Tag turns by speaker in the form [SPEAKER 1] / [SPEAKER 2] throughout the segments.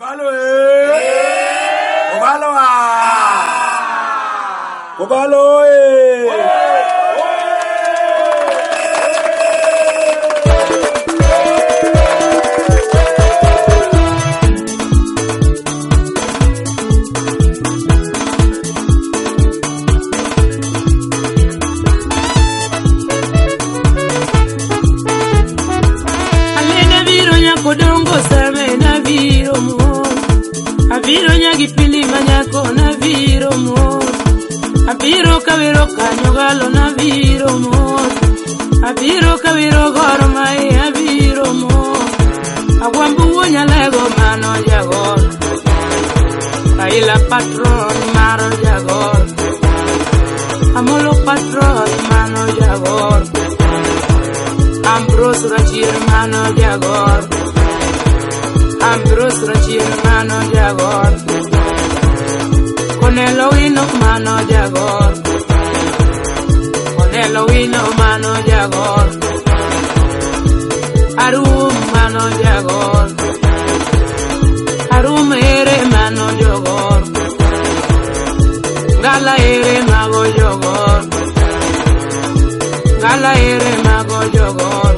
[SPEAKER 1] Kogalo eh! Kogalo ah! Kogalo eh!
[SPEAKER 2] Alena biro nyako dongo seme nabiro mos. Abiro nyagi pili manyako nabiro mos. Abiro kawero kanyo galo nabiro mos. Abiro kawero gor mae abiro mos. Agwambo wuo nyalego mano jagor. Raila patron maro jagor. Amolo patron mano jagor. Ambrose Rachier mano jagor. Ambrose Rachier mano jagor. Konelo Wino mano jagor. Konelo Wino mano jagor. Arum mano jagor. Arum ere mano jogor. Gala ere mago jogor. Gala ere mago jogor.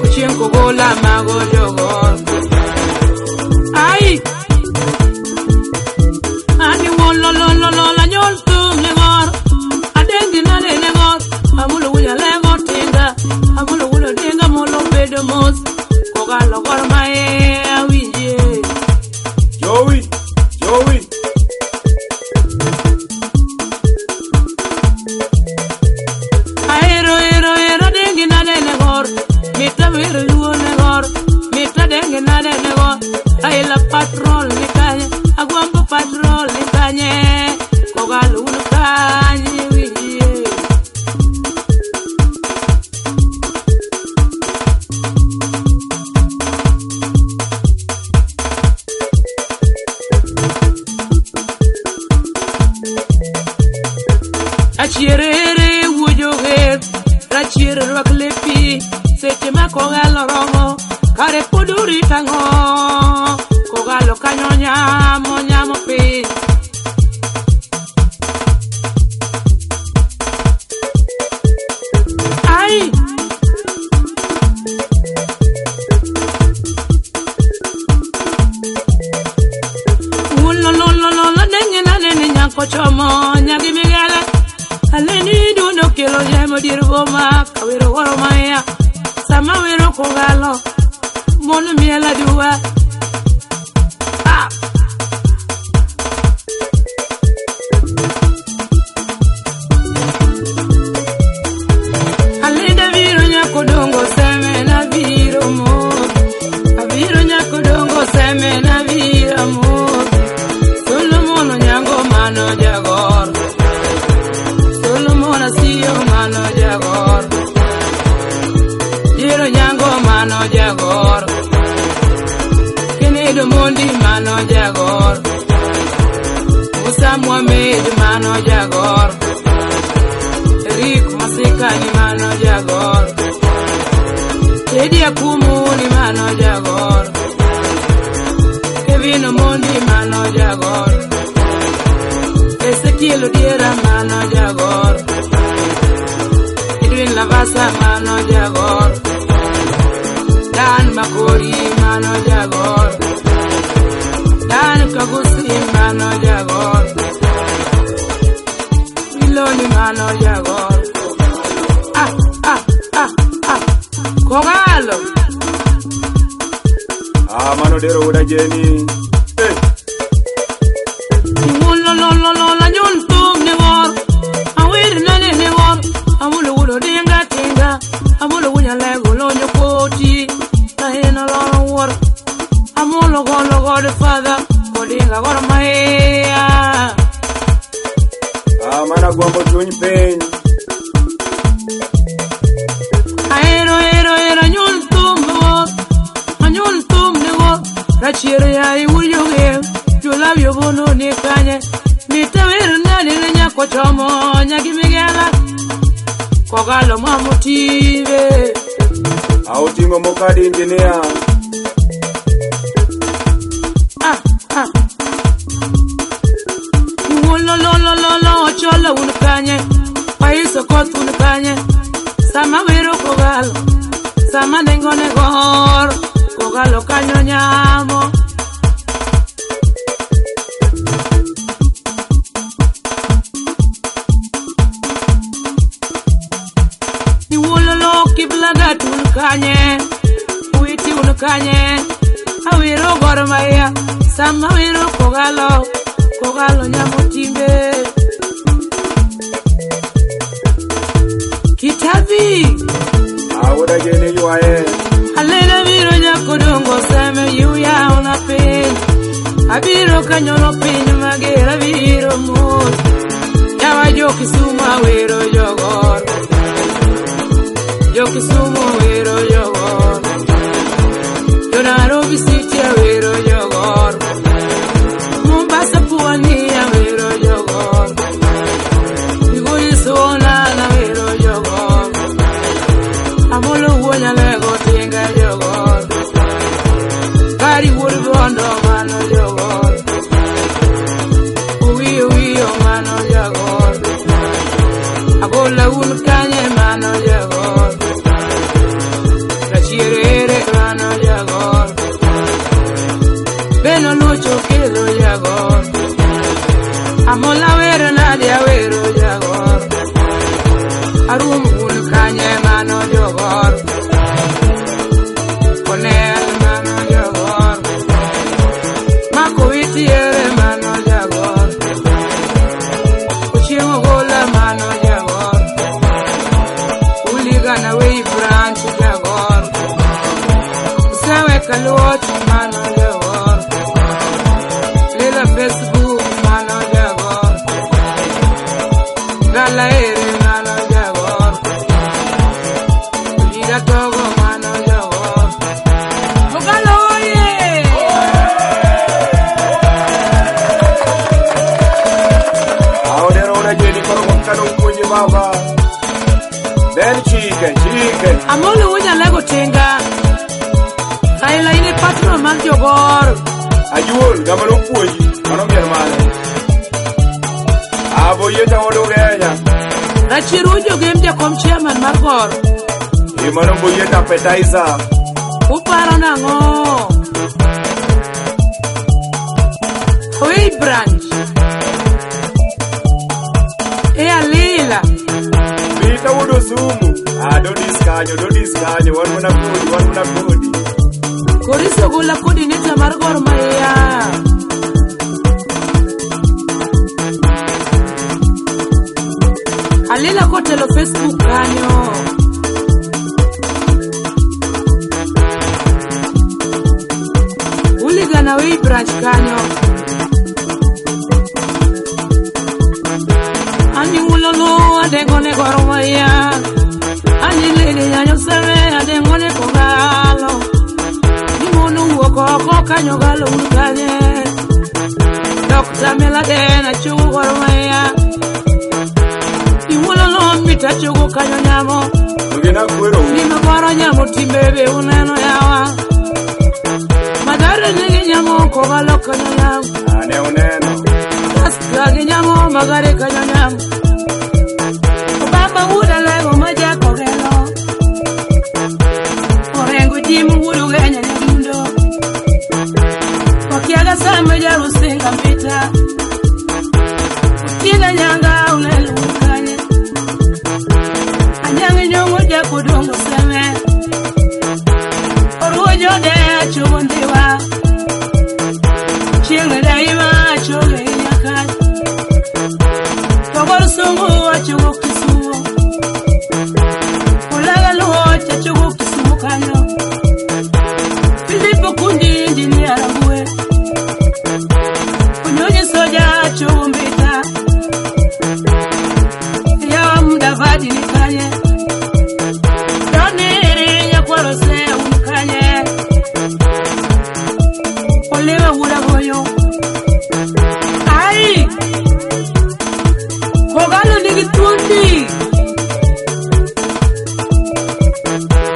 [SPEAKER 2] Ochieng' kogola mago jogor. Ai! Ani wololololola nyol tum ne gor. Adengi nane ne gor. Amulo wunya lego tinga. Amulo wulo tinga molo bedo mos. Kogalo gor mae awinje.
[SPEAKER 1] Joey! Joey!
[SPEAKER 2] Ahero ero ero dengi nade ne gor. Mita wero luo ne gor. Mita dengi nade ne gor. Raila patrol ni kanye. Agwambo patrol ni kanye. Kogalo un kanye winjie. Achierere wuo joger, rachier rwak lepi, seche ma kogalo romo, kare pod urito ang'o? Kogalo kanyo nyamo nyamo piny. Ai! Ulolololo nenge nanene nyako chomo nyagi migele. Aleni duno kelo jemo dir boma kawero goro maya. Sama wero kogalo mono miela duwa. Ah! Alida biro nyako dongo seme na biro mo. Abiro nyako dongo seme na biro mo. Solomon Onyango mano jagor. Solomon Asiyo mano jagor. Jiro Nyango mano jagor. Kennedy Omondi mano jagor. Musa Mohamed mano jagor. Eric Masika ni mano jagor. Teddy Akumu ni mano jagor. Kevin Omondi mano jagor. Ezekiel Odiera mano jagor. Edwin Lavasa mano jagor. Dan Makori mano jagor. Dan Kagusi mano jagor. Miloni mano jagor. Ah ah ah ah. Kogalo.
[SPEAKER 1] Ah, mano dero wuod Ajeni. Eh!
[SPEAKER 2] Wololololola nyol tum ne gor. Awir nane ne gor. Amulo wulo dinga tinga. Amulo wunya lego lonyo koti. Tahena lolo wor. Amulo golo godfather. Kodinga gor maya.
[SPEAKER 1] Ah, mano agwambo chuny piny.
[SPEAKER 2] Ahero ero ero anyuol thum ne gor. Anyuol thum ne gor. Rachier ya iwuoyo ge. Jolawi obono ni kanye. Mita wer nani ne nyako chomo nyagi migela. Kogalo mamotive.
[SPEAKER 1] Ah, oting'o mokadi engineer.
[SPEAKER 2] nyamo. Ni wulolo kiblaga tul kanye, witi un kanye, awiro Gor Mahia, sama wiro Kogalo, Kogalo nyamo timbe. Kitavi
[SPEAKER 1] Awuoda Jeni ywaye.
[SPEAKER 2] Alena biro nyakodongo seme yuya ona piny. Abiro kanyono piny mager abiro mos. Yawa jo Kisumu awero jogor. Jo Kisumu awero jogor. Jo Nairobi City awero jogor. Mombasa pwani awero jogor. Migori Sona awero jogor. Amolo wuo Nyalego tinga jogor. Gari wuod Bondo mano jogor. Owiyo wiyo mano jogor. Agola un kanye mano jogor. Rachierere mano jogor. Beno lucho kelo jogor. Amola wero nade awero jogor. Arum un kanye mano jogor. Onel mano jogor. Mako witiere mano jogor. Ochieng' ogola mano jogor. Uligana wei branch jogor. Sewe kaluoch mano jogor. Lila Facebook mano jogor. Gala ere mano jogor. Ojida togo mano jogor. Kogalo oye!
[SPEAKER 1] Aodero wuoda Jeni koro kano puonji baba. Ben chike, chike.
[SPEAKER 2] Amolo wuo Nyalego tinga. Raila in e patron mar jogor.
[SPEAKER 1] Ajuol, ng'ama nopuonji, mano miel mane? Abo yieta wuod Ugenya.
[SPEAKER 2] Rachier wuo Jogem jakom chairman mar Gor.
[SPEAKER 1] E mano boyieta appetizer.
[SPEAKER 2] Uparo nang'o? Away branch. E alila.
[SPEAKER 1] Pita wuod Osumu. Ah, dodis kanyo, dodis kanyo. Wan mana kodi, wan mana kodi.
[SPEAKER 2] Koriso gola coordinator mar Gor Mahia. Alila kotelo Facebook kanyo. Uligana Way branch kanyo. Ani ulolo adengo ne Gor Mahia. Ani lele nyanyo sere adengo ne Kogalo. Ni mono wuok oko kanyo galo un kanye. Dr. Meladen achugo Gor Mahia. Iwuololo mita chugo kanyo nyamo.
[SPEAKER 1] Ogena kwero.
[SPEAKER 2] Ni magoro nyamo timbe be uneno yawa. Madare nigi nyamo Kogalo kanyo nyamo.
[SPEAKER 1] Ah, ne uneno.
[SPEAKER 2] Aska gi nyamo magare kanyo nyamo. Obama wuda lego maja kogelo. Orengo jim wudu genya nyadundo. Wakiaga sama jarusinga mpita. Utina nyanga unelo kanye. Anyangi nyongo jakudongo seme. Oruo jode achugo ndiwa. Chieng' daima achugo nyakach. Togor sungu achugo Kisumu. Ulaga luoch achugo Kisumu kanyo. Filipo kundi injinia Rangwe. Onyonyi soja achugo Mbita. Yawa Mudavadi ni kanye. Doniri nyakwaro se un kanye. Oliva wuda boyo. Ai! Kogalo nigi thuondi.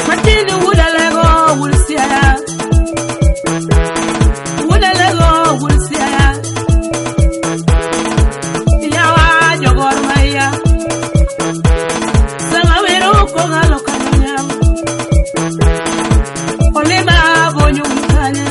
[SPEAKER 2] Matini wuda lego wul siaya. Wuda lego wul siaya. Yawa jogor maya. Sama wero Kogalo kanyo nyam. Olima bonyo un kanye.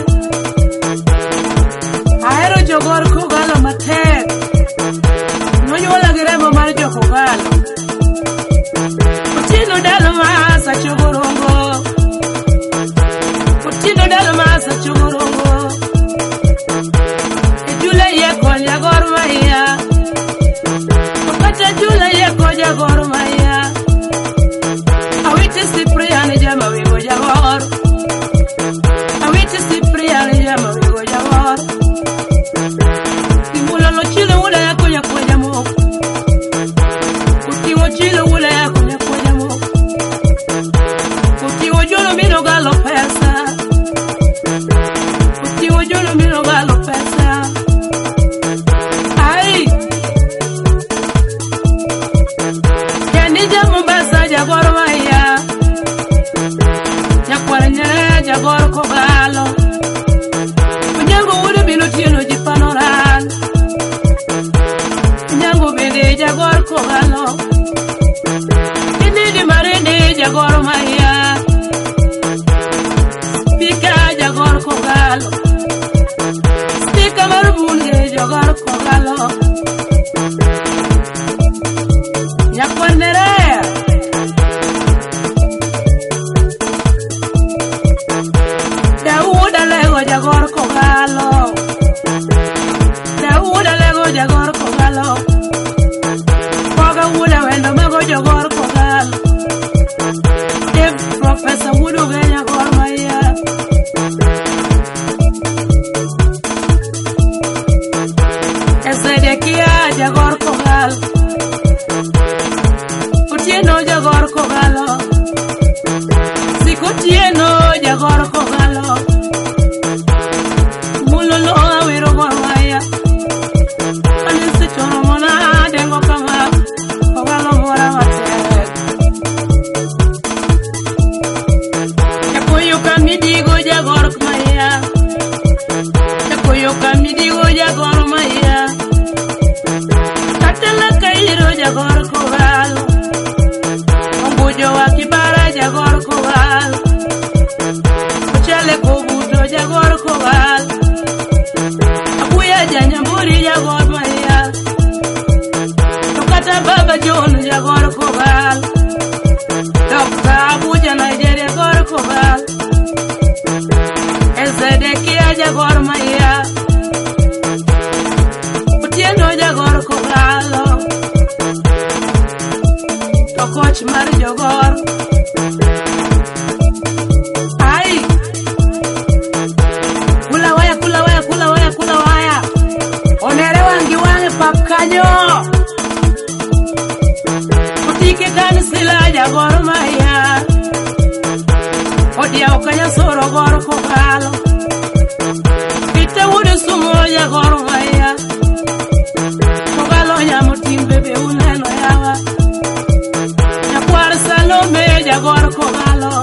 [SPEAKER 2] maya. Otieno jagor Kogalo. To koch mar jogor. Ai. Kula waya, kula waya, kula waya, kula waya. Onere wang' gi wang' e pap kanyo. Otike kansila jagor maya. Odiewo kanyo soro gor Kogalo. Peter wuod Sumo jagor maya. Kogalo nyamo timbe be uneno yawa. Nyakwar Salome jagor Kogalo.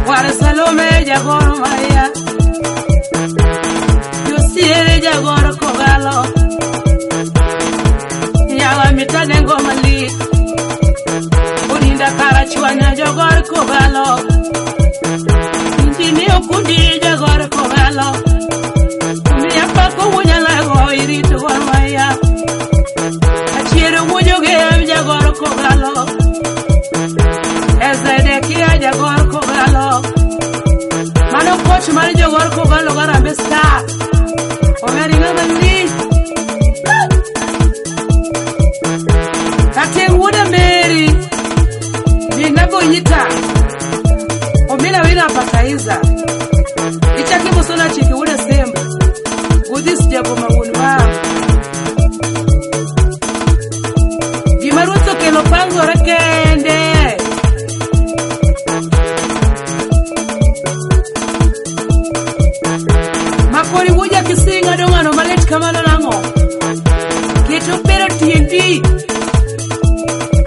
[SPEAKER 2] Kwar Salome jagor maya. Josiere jagor Kogalo. Yawa mitanengo malich. Orinda Karachuanya jagor Kogalo. Injini Okundi jagor Kogalo. Miya pako wunyalago irito gor maya. Achiero wuojoge jagor Kogalo. Ezedekia jagor Kogalo. Mano coach mar jogor Kogalo Harambee Star. Omeri ng'ama lich. Kateng wuod Ameri. Mina Bonyita. Omina wina Pataiza. Ichaki mosona chike wuod Asembo. Udhis jaboma wuon mam. Gima ruoth okelo pangore kende. Makori wuoja kisinga dong'ano malit kamano nang'o? Keto pero tiendi.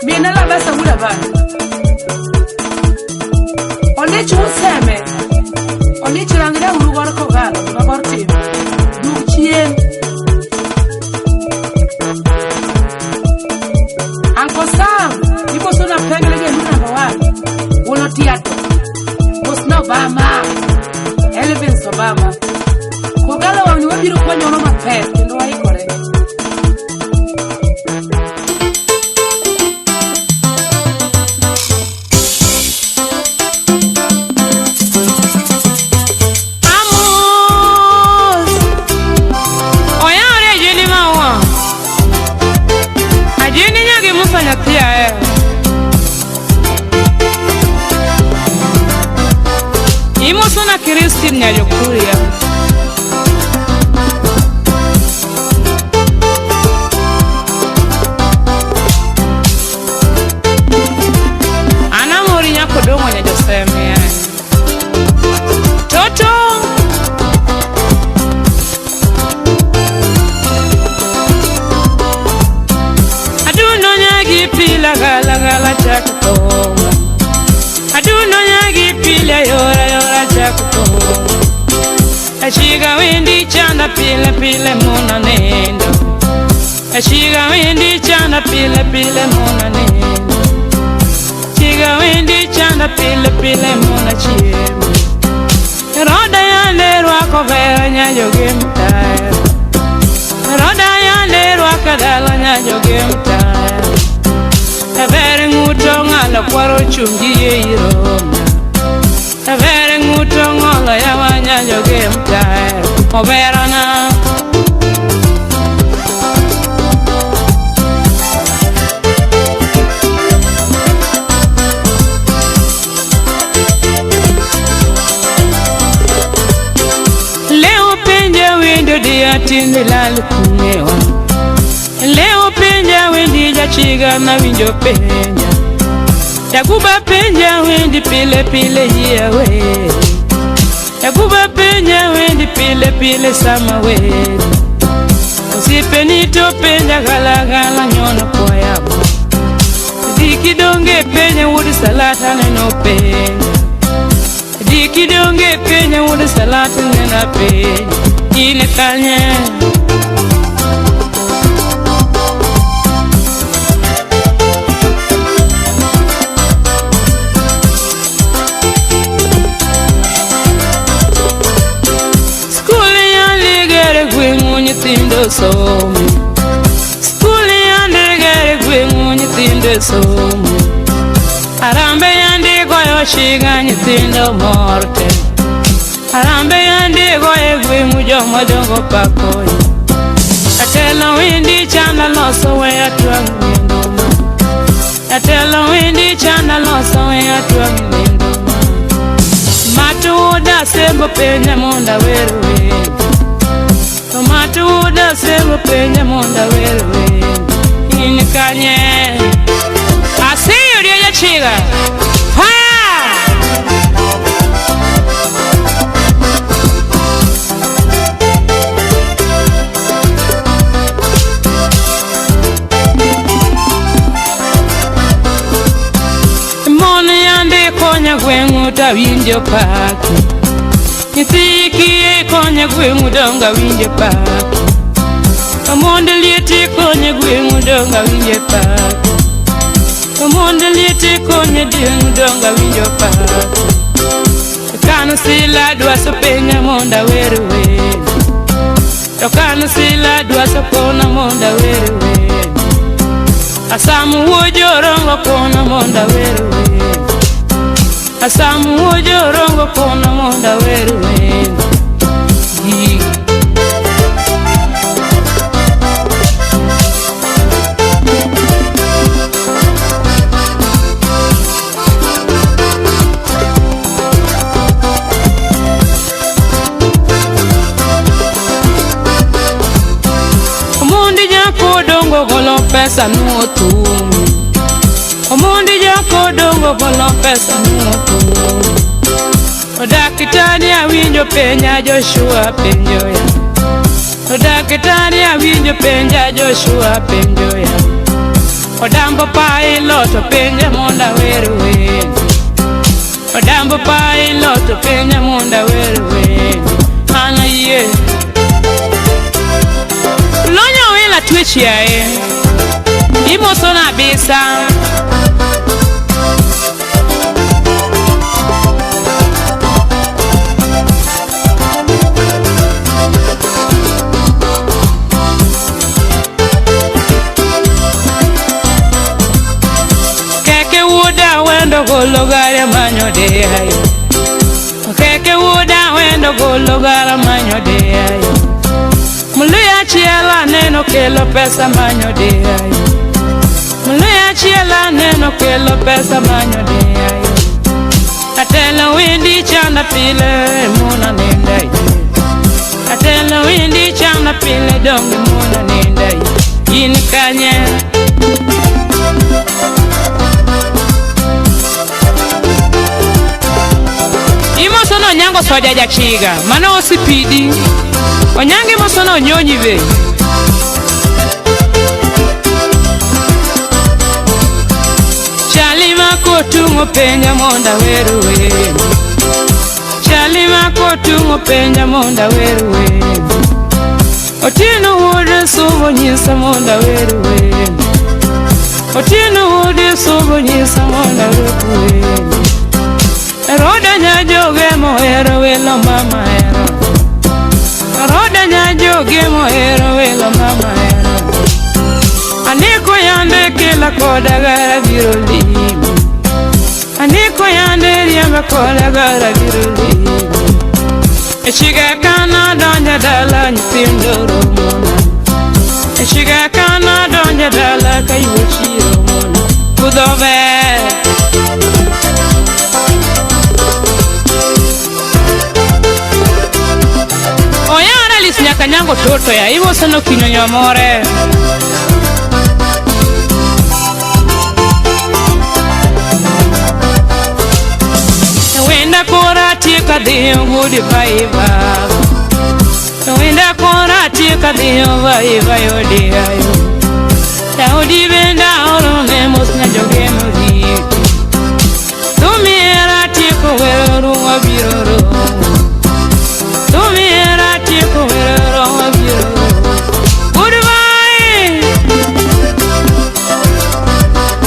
[SPEAKER 2] Mina labasa wuda bana. Olich useme. Olich rangna uru gor Kogalo gima gor timo. Dug chien. Uncle Sam, imoso na pengle jalu number 1. Wuon Otiato. Mosna Obama. Elvins Obama. Kogalo wang'ni wabiro kwanyono mapek kendo waikore.
[SPEAKER 3] Amos! Oyawore ajeni maua. Ajeni nyagi Musa nyathi ahero. Imoso na Christine Nyajokuria. An amori nyakodong'o nyajoseme yaye. Toto! Adundo nyagi pila gala gala chak thoma. Adundo nyagi pila yora yora chak thoma. Achiga wendi chanda pile pile mona nendo. Achiga wendi chanda pile pile mona nendo. Chiga wendi chanda pile pile mona chiemo. Roda yande rwako vera nyajogi mtayo. Roda yande rwako dala nyajogi mtayo. Avere ng'uto ng'alo kwaro chungi yeirona. Avere ng'uto ng'olo yawa nyajogi mtayo. Oberana. Leo penja wendo dia tinde lal kung'ewa. Leo penja wendi jachiga na winjo penja. Jakuba penja wendi pile pile yie weri. Jakuba penja wendi pile pile sama weri. Osipeni to penja gala gala nyono koyabo. Diki donge penja wuod salata neno penja. Diki donge penja wuod salata neno penja. Ine kanye. Skul yande gweng'u nyithindo somo. Skul yande gweng'u nyithindo somo. Arambe yande goyo shiga nyithindo mor te. Arambe yande go e gweng'u joma dongo pakoyo. Atelo windi chanda loso we atwang' nindo ma. Atelo windi chanda loso we atwang' nindo ma. Matuda sembo penja monda wer wer. To matuda sembo penja monda wer wer. In kanye. Asiyudio jachiga. Konya gweng'u tawinjo paki. Nyithi kiye konya gweng'u donga winjo paki. Omondo liete konya gweng'u donga winjo paki. Omondo liete konya gweng'u donga winjo paki. Kano sila dwaso penya monda wer wer. To kano sila dwaso kona monda wer wer. Asamu wuojorongo kona monda wer wer. Asamu ojorongo kona monda wer wer. Omondi jako dongo golo pesa nuo thum. Omondi jako dongo golo pesa nuo thum. Odakitani awinjo penja Joshua penjo ya. Odakitani awinjo penja Joshua penjo ya. Odambo pilot penja monda wer wer. Odambo pilot penja monda wer wer. Ana yie. Lonyo wela twitch yae. Imoso na bisa. Keke wuda wendo golo gare manyo de ayo. Keke wuda wendo golo gare manyo de ayo. Mluya chiela neno kelo pesa manyo de ayo. Mluya chiela neno kelo pesa manyo de ayo. Atelo windi chanda pile mona nenda ye. Atelo windi chanda pile donge mona nenda ye. In kanye. Imosono onyango soja jachiga mano osipidi. Onyange mosono onyonyi be. Chali makotungo penja monda weru wer. Chali makotungo penja monda weru wer. Otieno wuode somo nyisa monda weru wer. Otieno wuode somo nyisa monda weru wer. Roda nyajoge mohero welo mama hero. Roda nyajoge mohero welo mama hero. Aniko yande kila koda gara biro limi. Aniko yande riemba koda gara biro limi. Echiga kana donja dala nyithindo romona. Echiga kana donja dala kayuochi romona. Budho ber. Oyara lis nyaka nyango toto ya imosono kinyo nyomore. Wenda kora tika dhiyo gudi vaiva. Wenda kora tika dhiyo vaiva yodi ayo. Daudi benda oro ne mos na joge muriki. Tumiera tiko wero wabiro ro. Tumiera tiko wero wabiro. Goodbye.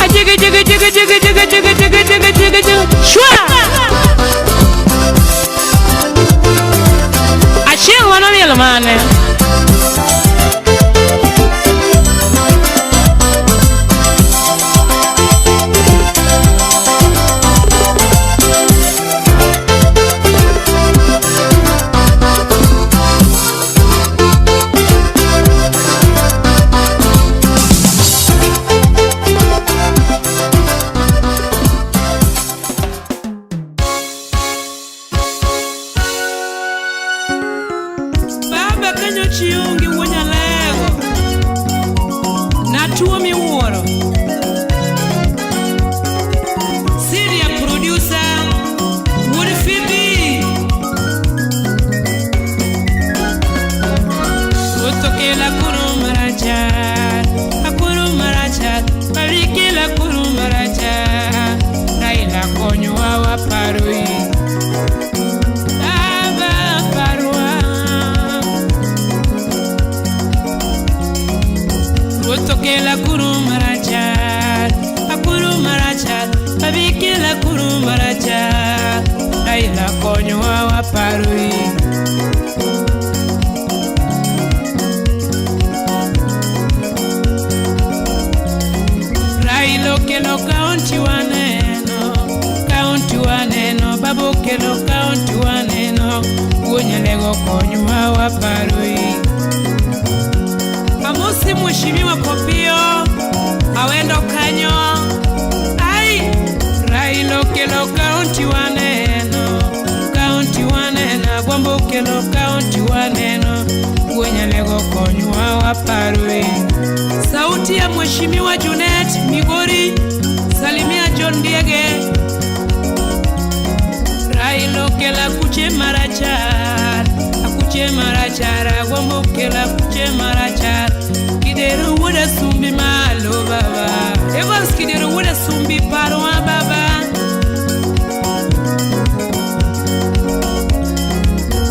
[SPEAKER 3] Ajige jige jige jige jige jige jige jige jige jige. Shwa! Achieng' mano miel mane? Agwambe kanyo chiungi wuo Nyalego. Natuo miwuoro. Senior producer Wuod Phoebe. Otokela kuru marachar, akuru marachar, barikila kuru marachar. Raila konyowa waparoi. Baba parwa. Otokela kuru marachar, akuru marachar, barikila kuru marachar. Raila konyowa waparoi. Raila okelo kaunti waneno, kaunti waneno, baba okelo kaunti waneno, wuo Nyalego konywa waparoi. Amosi mheshimiwa Kopio, awendo kanyo. Ai, Raila okelo kaunti waneno, kaunti waneno, Agwambo okelo kaunti waneno, wuo Nyalego konywa waparoi. Sauti ya mheshimiwa Junet Migori, salimia John Ndiege. Raila okelo akuche marachar, akuche marachar, Agwambo okelo akuche marachar. Kidero wuod Asumbi malo baba, Evans Kidero wuod Asumbi parwa baba.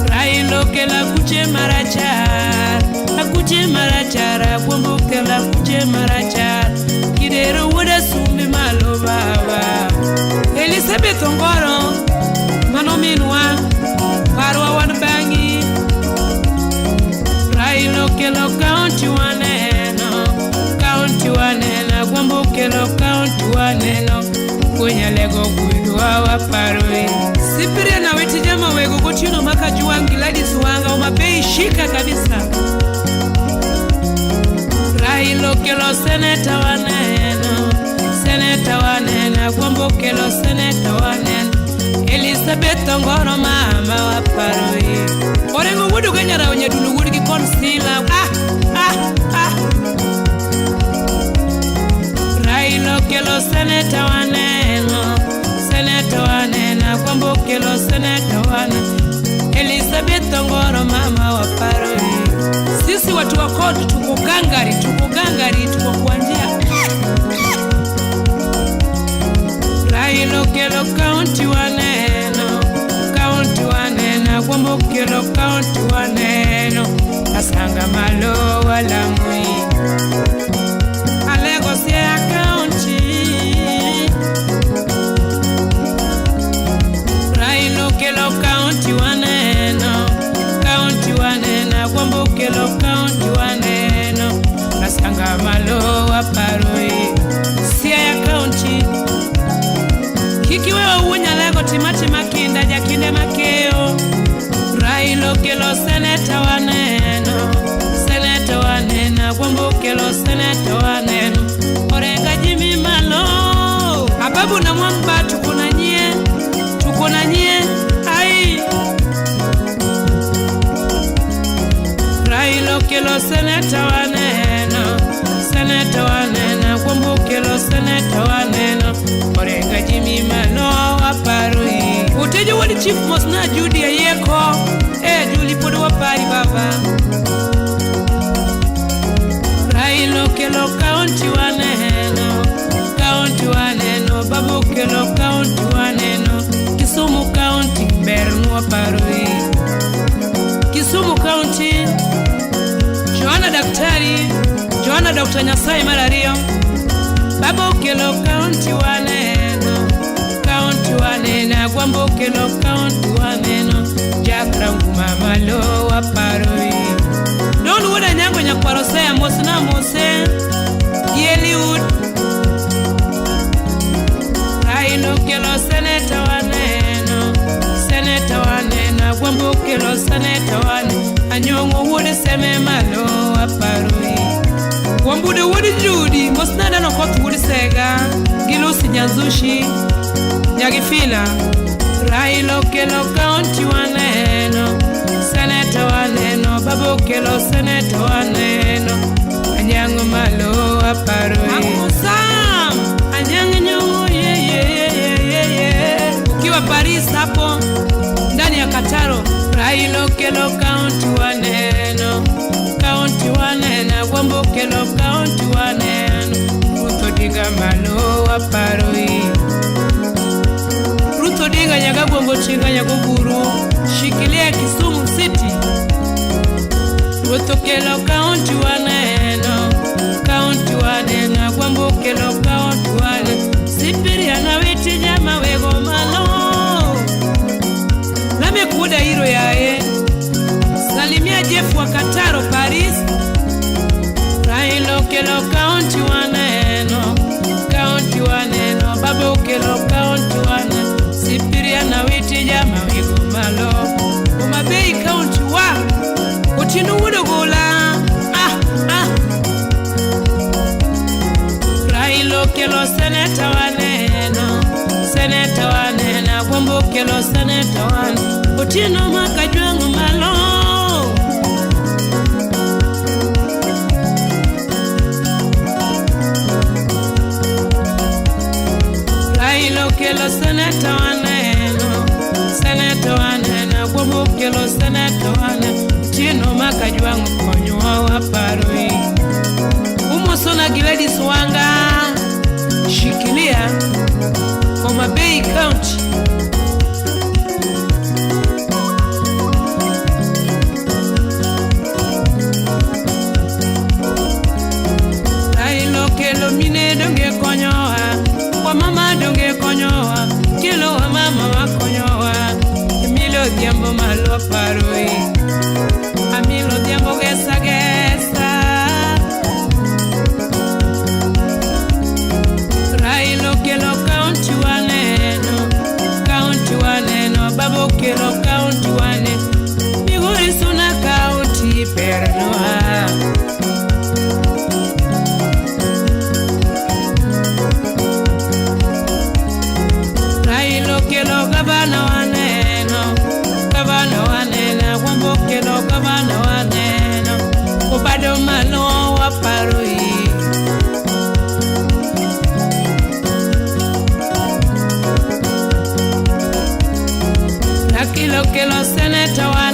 [SPEAKER 3] Raila okelo akuche marachar, akuche marachar, Agwambo okelo akuche marachar. Kidero wuod Asumbi malo baba. Elizabeth Ongoro, mano minwa, parwa wan bang'i. Raila okelo kaunti waneno, kaunti waneno, Agwambo okelo kaunti waneno, wuo Nyalego gwedhwa waparoi. Cyprian Awiti Jama wego gotieno maka Juang Gladys Wanga Homa Bay shika kabisa. Raila okelo seneta waneno, seneta waneno, Agwambo okelo seneta waneno, Elizabeth Ongoro mama waparoi. Orengo wuod Ugenya Rawo Nyadundo wuod gi Konsila. Ah, ah, ah. Raila okelo seneta waneno, seneta waneno, Agwambo okelo seneta waneno, Elizabeth Ongoro mama waparoi. Sisi watu wa CORD tuko gangari, tuko gangari, tuko kwa njia. Raila okelo kaunti waneno, kaunti waneno, Agwambo okelo kaunti waneno, Asanga malo walamui. Alego Siaya kaunti. Raila okelo kaunti waneno, kaunti waneno, Agwambo okelo kaunti waneno, Asanga malo waparoi. Siaya kaunti. Kik iwewa wuo Nyalego tim atima kinda jakinde makeyo. Raila okelo seneta waneno, seneta waneno, Agwambo okelo seneta waneno, Orenga Jimmy malo. Ababu na Mwamba tuko na nyie, tuko na nyie, ai. Raila okelo seneta waneno, seneta waneno, Agwambo okelo seneta waneno, Orenga Jimmy malo waparoi. Utejo wuod Chief Mosna Judy Ayieko, Juli pod wapari baba. Raila okelo kaunti waneno, kaunti waneno, baba okelo kaunti waneno, Kisumu kaunti bernwa paroi. Kisumu kaunti, Joanna Daktari, Joanna Dr. Nyasaye mar ariyo, baba okelo kaunti waneno, kaunti waneno, Agwambo okelo kaunti waneno, Jack Ranguma malo waparoi. Don wuod Anyango nyakwar Hosea mosna mose gi Eliud. Raila okelo seneta waneno, seneta waneno, Agwambo okelo seneta waneno, Anyong'o wuod Seme malo waparoi. Wambude wuod Judi mosna neno koth wuod Sega gi Lucy Nyanzushi Nyagifina. Raila okelo kaunti waneno, seneta waneno, baba Agwambo kelo seneta waneno. Anyang' malo aparo e. Sam Anyang' Nyong'o ye ye ye ye ye. Ukiwa Paris hapo ndani ya Kataro, Raila kelo kaunti waneno, kaunti waneno, Agwambo kelo kaunti waneno, Ruth Odinga malo aparo e. Ruth Odinga Nyagagwombo Chinga Nyagoburu, shikilia Kisumu City. Ruth okelo kaunti waneno, kaunti waneno, Agwambo okelo kaunti waneno, Sipiria na witi jama wego malo. Lame kuda hiro yae, salimia Jeff wa Kataro Paris. Raila okelo kaunti waneno, kaunti waneno, Baba okelo kaunti waneno, Sipiria na witi jama wego malo. Homa Bay kaunti wa Otieno wuod Ogola. Ah, ah. Raila okelo seneta waneno, seneta waneno, Agwambo okelo seneta waneno, Otieno Makajwang' malo. Raila okelo seneta waneno, seneta waneno, Agwambo okelo seneta waneno, Otieno Makajwang' konyowa waparo e. Umosona Gladys Wanga, shikilia Homa Bay County. Raila okelo mine donge konyowa, wamama donge konyowa, kelo wamama wakonyowa. Emilio Odhiambo malo paro e. Amilo Odhiambo gesa gesa. Raila okelo kaunti waneno, kaunti waneno, Baba okelo kaunti waneno, Migori Suna kaunti bernwa. Raila okelo gavana waneno, gavana waneno, Agwambo okelo gavana waneno, Obado malo waparo e. Akilo kelo seneta waneno.